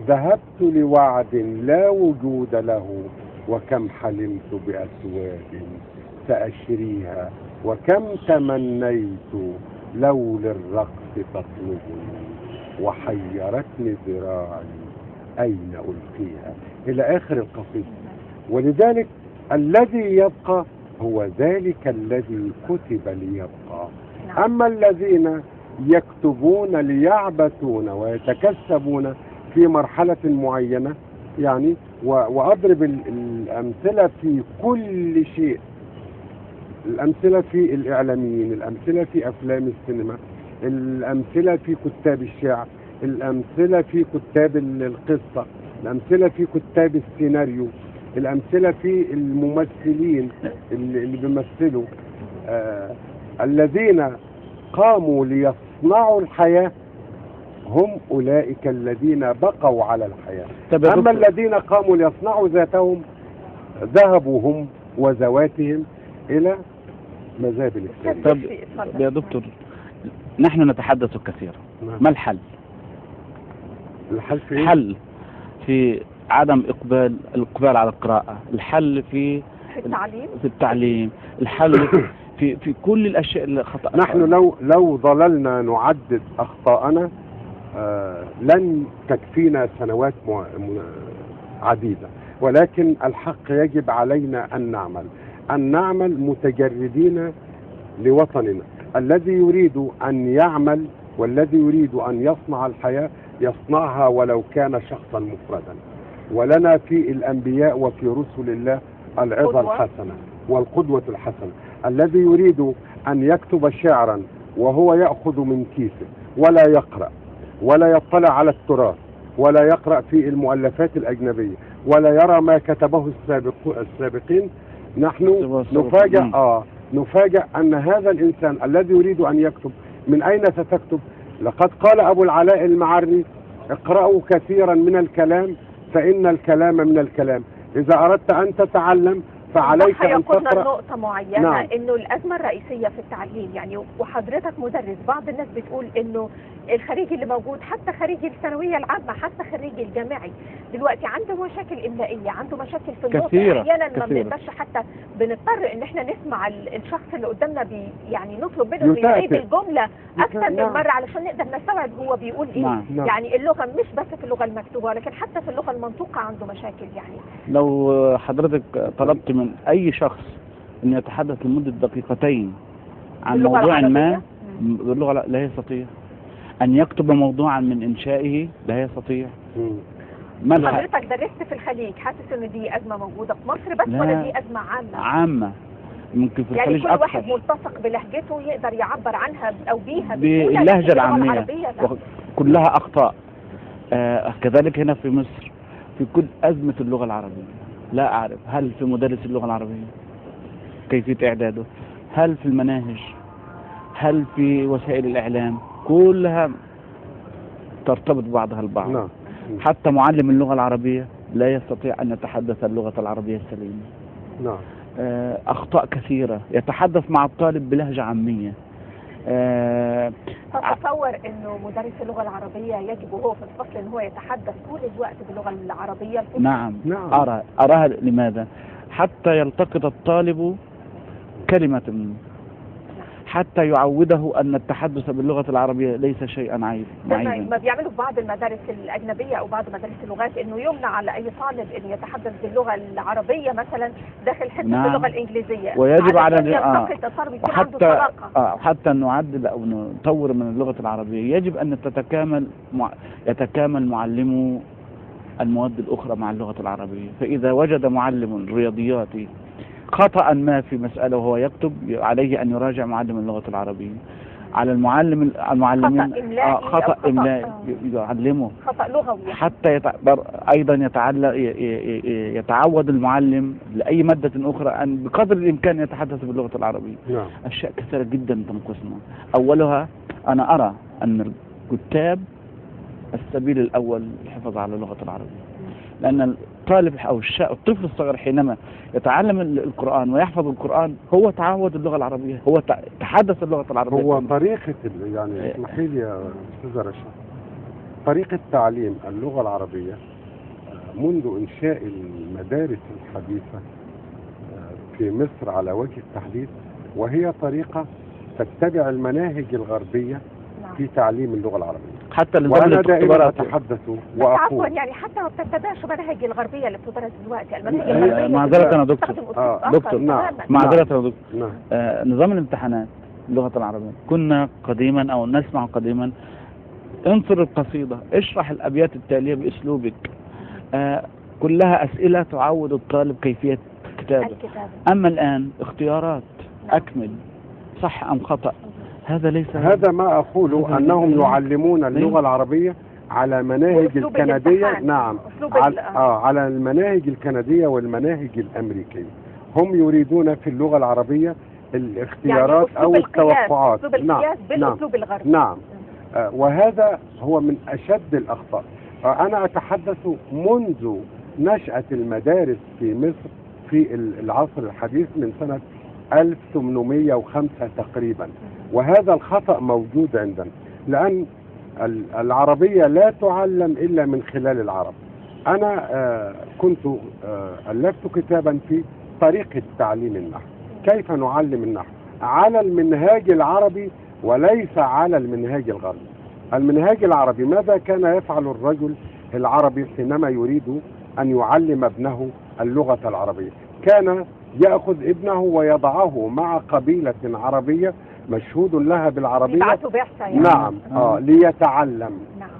ذهبت لوعد لا وجود له، وكم حلمت بأسواد سأشريها. وكم تمنيت لو للرقص تطلبني، وحيرتني ذراعي أين ألقيها، إلى آخر القصيدة. ولذلك الذي يبقى هو ذلك الذي كتب ليبقى. نعم. أما الذين يكتبون ليعبثون ويتكسبون في مرحلة معينة، يعني وأضرب الأمثلة في كل شيء، الأمثلة في الإعلاميين، الأمثلة في أفلام السينما، الأمثلة في كتاب الشعر، الأمثلة في كتاب القصة، الأمثلة في كتاب السيناريو، الأمثلة في الممثلين اللي بيمثلوا، الذين قاموا ليصنعوا الحياة هم أولئك الذين بقوا على الحياة. أما الذين قاموا ليصنعوا ذاتهم ذهبوا هم وذواتهم إلى مذاهب التاريخ. طب يا دكتور، نحن نتحدث كثيرا، نعم. ما الحل؟ الحل في إيه؟ الحل في عدم الإقبال على القراءة، الحل في التعليم، في التعليم، الحل في كل الأشياء اللي خطأ. نحن لو ظللنا نعدد أخطاءنا لن تكفينا سنوات عديدة، ولكن الحق يجب علينا أن نعمل متجردين لوطننا. الذي يريد أن يعمل والذي يريد أن يصنع الحياة يصنعها ولو كان شخصا مفردا. ولنا في الأنبياء وفي رسل الله العظة الحسنة والقدوة الحسنة. الذي يريد أن يكتب شعرا وهو يأخذ من كيسه ولا يقرأ ولا يطلع على التراث ولا يقرأ في المؤلفات الأجنبية ولا يرى ما كتبه السابقين، نحن نفاجأ أن هذا الإنسان الذي يريد أن يكتب من أين ستكتب؟ لقد قال أبو العلاء المعري: اقرأوا كثيرا من الكلام فإن الكلام من الكلام. إذا أردت أن تتعلم فعليك أن تقرأ. نقطة معينة. نعم. إنه الأزمة الرئيسية في التعليم، يعني وحضرتك مدرس، بعض الناس بتقول إنه الخريج اللي موجود حتى خريج الثانوية العامة حتى خريج الجامعي دلوقتي عنده مشاكل إملائية، عنده مشاكل في النطق، أحيانا ما بنقدرش، حتى بنضطر إن إحنا نسمع الشخص اللي قدامنا يعني نطلب منه إنه يعيد الجملة أكثر من مرة علشان نقدر نستوعب هو بيقول إيه. نعم. يعني اللغة مش بس في اللغة المكتوبة ولكن حتى في اللغة المنطوقة عنده مشاكل. يعني لو حضرتك طلبت من أي شخص أن يتحدث لمدة دقيقتين عن موضوع ما باللغة لا يستطيع. أن يكتب موضوعا من إنشائه لا يستطيع. ما الحل؟ حضرتك درست في الخليج، حاسس ان دي ازمة موجودة في مصر بس لا. ولا دي ازمة عامة؟ عامة، ممكن في يعني الخليج كل أكثر. واحد ملتصق بلهجته يقدر يعبر عنها او بيها بسهولة، لكن باللهجة اللغة العامية العربية لا. كلها أخطاء. كذلك هنا في مصر في كل أزمة اللغة العربية، لا أعرف هل في مدرس اللغة العربية كيفية إعداده، هل في المناهج، هل في وسائل الإعلام، كلها ترتبط بعضها البعض. نعم. حتى معلم اللغة العربية لا يستطيع أن يتحدث اللغة العربية السليمة. نعم. أخطاء كثيرة، يتحدث مع الطالب بلهجة عامية. تتصور انه مدرس اللغة العربية يجب وهو في الفصل ان هو يتحدث طول الوقت باللغة العربية الفصحى؟ نعم. نعم. أراها لماذا؟ حتى يلتقط الطالب كلمة منه، حتى يعوده أن التحدث باللغة العربية ليس شيئا عيب زي ما معيبا. ما بيعملوا في بعض المدارس الأجنبية أو بعض مدارس اللغات، إنه يمنع على أي طالب إنه يتحدث باللغة العربية مثلا داخل حصة نعم. اللغة الإنجليزية، ويجب على علشان يلتقط الطالب يكون عنده وحتى طلاقة. حتى نعدل أو نطور من اللغة العربية يجب أن يتكامل معلمو المواد الأخرى مع اللغة العربية. فإذا وجد معلم رياضياتي خطأ ما في مسألة وهو يكتب، عليه أن يراجع معلم اللغة العربية. على المعلمين خطأ إملائي أو خطأ خطأ، إملائي يعلمه خطأ لغوي. حتى أيضا يتعود المعلم لأي مادة أخرى أن بقدر الإمكان يتحدث باللغة العربية. نعم. أشياء كثيرة جدا تنقصنا. أولها أنا أرى أن الكتاب السبيل الأول للحفاظ على اللغة العربية، لأن الطالب أو الطفل الصغير حينما يتعلم القرآن ويحفظ القرآن هو تعود اللغة العربية، هو تحدث اللغة العربية. هو طريقة يعني اسمحي لي يا أستاذة رشا، طريقة تعليم اللغة العربية منذ إنشاء المدارس الحديثة في مصر على وجه التحديد، وهي طريقة تتبع المناهج الغربية في تعليم اللغة العربية. حتى نظام وأنا دائما الاختبارات. أتحدث بس وأقول عفوا، يعني حتى ما بتتبعش مناهج الغربية اللي بتدرس دلوقتي، المناهج الغربية معذرة يا دكتور. بتستخدم أسلوب آخر دكتور. نعم. تماماً. معذرة يا دكتور. نعم. نظام الامتحانات اللغة العربية كنا قديما أو نسمع قديما انثر القصيدة، اشرح الأبيات التالية بأسلوبك، كلها أسئلة تعود الطالب كيفية الكتابة. الكتابة. أما الآن اختيارات، أكمل صح أم خطأ، هذا ليس هذا ما أقوله، أنهم يعلمون اللغة العربية على مناهج وأسلوب الكندية. الامتحان. نعم. أسلوب على المناهج الكندية والمناهج الأمريكية. هم يريدون في اللغة العربية الاختيارات يعني أو أسلوب القياس، التوقعات. أسلوب القياس بالأسلوب الغربي. نعم. وهذا هو من أشد الأخطاء. أنا أتحدث منذ نشأة المدارس في مصر في العصر الحديث من سنة 1805 تقريبا، وهذا الخطأ موجود عندنا، لأن العربية لا تعلم إلا من خلال العرب. أنا كنت ألفت كتابا في طريقة تعليم النحو، كيف نعلم النحو على المنهاج العربي وليس على المنهاج الغربي. المنهاج العربي ماذا كان يفعل الرجل العربي حينما يريد أن يعلم ابنه اللغة العربية؟ كان يأخذ ابنه ويضعه مع قبيلة عربية مشهود لها بالعربية. يبعثوا بعثة يعني. نعم. ليتعلم نعم.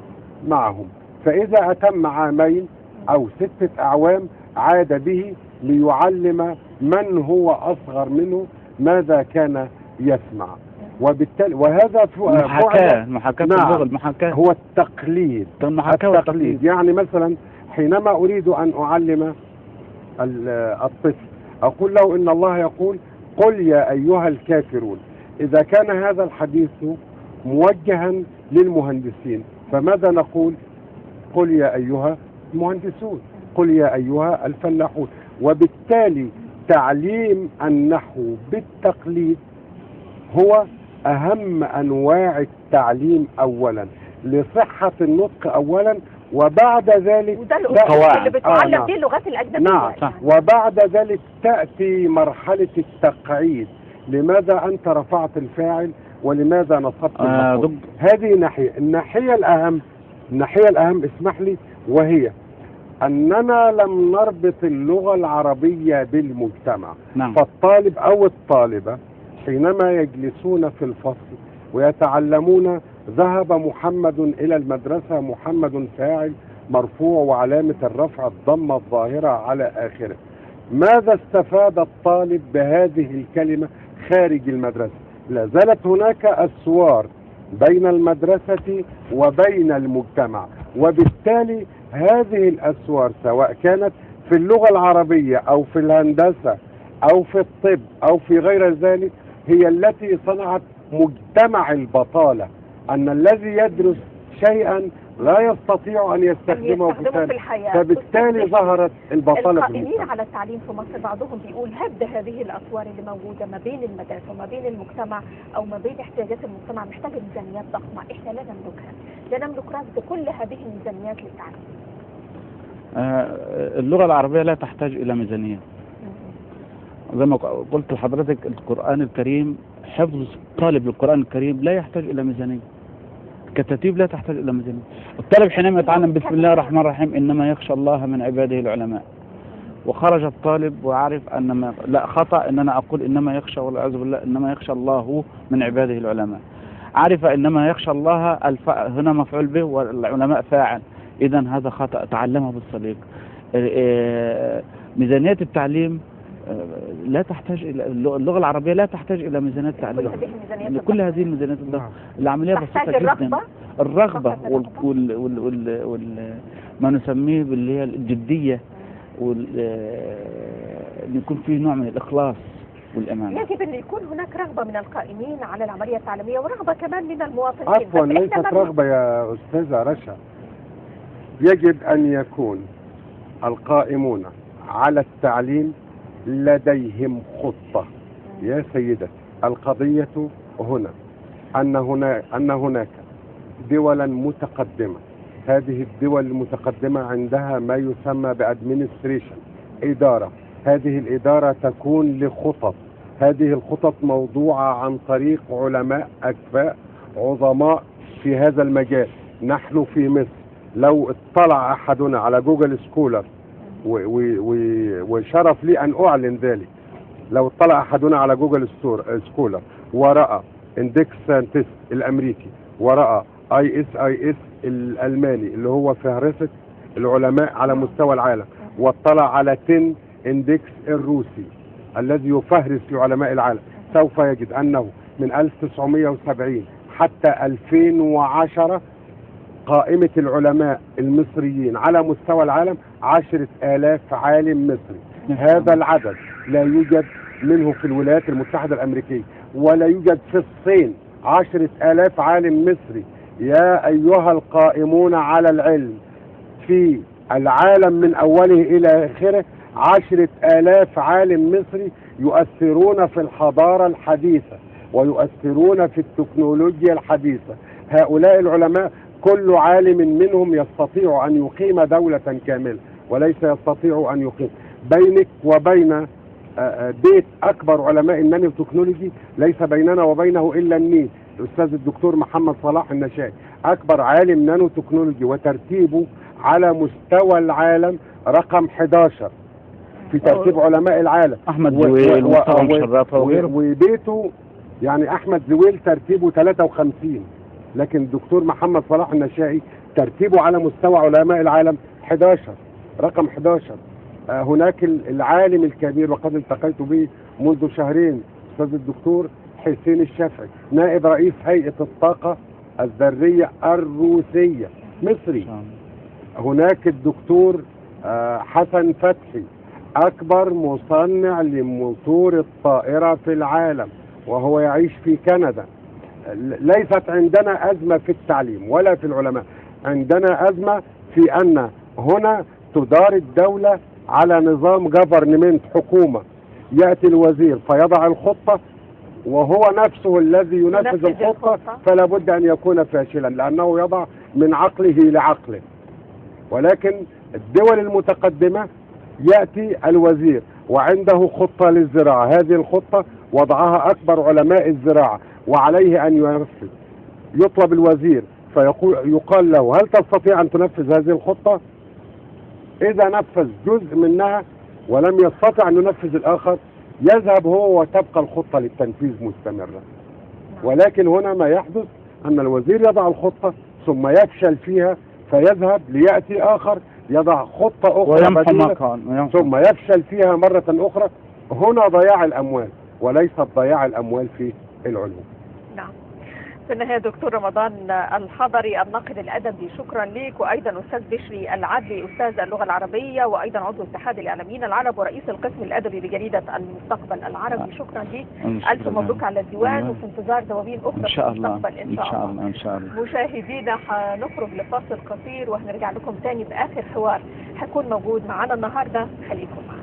معهم. فإذا أتم عامين أو 6 أعوام عاد به ليعلم من هو أصغر منه ماذا كان يسمع. وبالتالي وهذا المحاكاة نعم. اللغة، المحاكاة هو التقليد. المحاكاة التقليد. يعني مثلا حينما أريد أن أعلم الطفل أقول له إن الله يقول قل يا أيها الكافرون. إذا كان هذا الحديث موجها للمهندسين فماذا نقول؟ قل يا أيها المهندسون، قل يا أيها الفلاحون. وبالتالي تعليم النحو بالتقليد هو أهم أنواع التعليم أولا، لصحة النطق أولا، وبعد ذلك وده الأسلوب اللي بتعلم نعم. بيه اللغات الأجنبية. نعم. يعني. وبعد ذلك تأتي مرحلة التقعيد، لماذا أنت رفعت الفاعل ولماذا نصبت المفعول؟ هذه ناحية. الناحية الأهم اسمح لي، وهي أننا لم نربط اللغة العربية بالمجتمع. نعم. فالطالب أو الطالبة حينما يجلسون في الفصل ويتعلمون ذهب محمد إلى المدرسة، محمد فاعل مرفوع وعلامة الرفع الضمة الظاهرة على آخره. ماذا استفاد الطالب بهذه الكلمة خارج المدرسة؟ لا زالت هناك أسوار بين المدرسة وبين المجتمع، وبالتالي هذه الأسوار سواء كانت في اللغة العربية أو في الهندسة أو في الطب أو في غير ذلك هي التي صنعت مجتمع البطالة، أن الذي يدرس شيئا لا يستطيع أن يستخدمه في الحياة، فبالتالي ظهرت البطالة. القائمين على التعليم في مصر بعضهم بيقول هد هذه الأسوار اللي موجودة ما بين المدارس وما بين المجتمع أو ما بين احتياجات المجتمع، محتاجة ميزانيات ضخمة إحنا لا نملكها، لا نملك رصد كل هذه الميزانيات للتعليم. اللغة العربية لا تحتاج إلى ميزانية. زي ما قلت لحضرتك القرآن الكريم، حفظ طالب للقرآن الكريم لا يحتاج إلى ميزانية، كتاتيب لا تحتاج إلى ميزانية. الطالب حينما يتعلم بسم الله الرحمن الرحيم إنما يخشى الله من عباده العلماء، وخرج الطالب وعرف أن ما لا خطأ إن أنا أقول إنما يخشى والعياذ بالله، إنما يخشى الله من عباده العلماء. عرف إنما يخشى الله هنا مفعول به والعلماء فاعل، إذا هذا خطأ، تعلمه بالصديق. ميزانية التعليم لا تحتاج إلى، اللغة العربية لا تحتاج إلى ميزانيات تعليم، كل هذه الميزانيات الضخمة. العملية بسيطة جدا، الرغبة وال ما نسميه باللي هي الجدية، وال يكون فيه نوع من الإخلاص والأمانة. يجب أن يكون هناك رغبة من القائمين على العملية التعليمية ورغبة كمان من المواطنين. عفوا، ليست رغبة يا أستاذة رشا، يجب أن يكون القائمون على التعليم لديهم خطة. يا سيدتي، القضية هنا أن هناك دولا متقدمة، هذه الدول المتقدمة عندها ما يسمى ب administration، إدارة. هذه الإدارة تكون لخطط، هذه الخطط موضوعة عن طريق علماء أكفاء عظماء في هذا المجال. نحن في مصر لو اطلع أحدنا على Google Scholar، وشرف لي أن أعلن ذلك، لو اطلع أحدنا على Google Scholar ورأى index scientist الأمريكي ورأى ISIS الألماني اللي هو فهرسة العلماء على مستوى العالم، واطلع على 10 index الروسي الذي يفهرس لعلماء العالم، سوف يجد أنه من 1970 حتى 2010 قائمة العلماء المصريين على مستوى العالم 10,000 عالم مصري. هذا العدد لا يوجد منه في الولايات المتحدة الأمريكية، ولا يوجد في الصين 10,000 عالم مصري. يا أيها القائمون على العلم في العالم من أوله إلى آخره، 10,000 عالم مصري يؤثرون في الحضارة الحديثة ويؤثرون في التكنولوجيا الحديثة. هؤلاء العلماء كل عالم منهم يستطيع أن يقيم دولة كاملة، وليس يستطيع أن يقيم. بينك وبين بيت أكبر علماء النانو تكنولوجي ليس بيننا وبينه إلا النيل، الأستاذ الدكتور محمد صلاح النشائي، أكبر عالم نانو تكنولوجي، وترتيبه على مستوى العالم رقم 11 في ترتيب علماء العالم. أحمد زويل وبيته يعني أحمد زويل ترتيبه 53، لكن الدكتور محمد صلاح النشائي ترتيبه على مستوى علماء العالم 11، رقم 11. هناك العالم الكبير وقد التقيت به منذ شهرين، أستاذ الدكتور حسين الشافعي، نائب رئيس هيئة الطاقة الذرية الروسية، مصري. هناك الدكتور حسن فتحي، أكبر مصنع لموتور الطائرة في العالم وهو يعيش في كندا. ليست عندنا أزمة في التعليم ولا في العلماء، عندنا أزمة في أن هنا تدار الدولة على نظام government، حكومة. يأتي الوزير فيضع الخطة وهو نفسه الذي ينفذ الخطة، فلا بد أن يكون فاشلا لأنه يضع من عقله لعقله. ولكن الدول المتقدمة يأتي الوزير وعنده خطة للزراعة، هذه الخطة وضعها أكبر علماء الزراعة وعليه أن ينفذ. يطلب الوزير فيقول يقال له هل تستطيع أن تنفذ هذه الخطة؟ إذا نفذ جزء منها ولم يستطع أن ينفذ الآخر يذهب هو وتبقى الخطة للتنفيذ مستمرة. ولكن هنا ما يحدث أن الوزير يضع الخطة ثم يفشل فيها، فيذهب ليأتي آخر يضع خطة أخرى ويمحو ما بديلة كان ويمحو. ثم يفشل فيها مرة أخرى. هنا ضياع الأموال وليس ضياع الأموال في العلوم. نعم. في النهاية دكتور رمضان الحضري الناقد الأدبي، شكرا لك، وأيضا أستاذ بشري العدلي أستاذ اللغة العربية وأيضا عضو اتحاد الإعلاميين العرب ورئيس القسم الأدبي بجريدة المستقبل العربي، شكرا لك. ألف مبروك على الديوان، وفي انتظار دواوين أخرى إن شاء في الله، المستقبل إن شاء الله. إن شاء الله. مشاهدينا هنخرج لفاصل قصير وهنرجع لكم تاني بآخر حوار هيكون موجود معانا النهارده، خليكم معنا.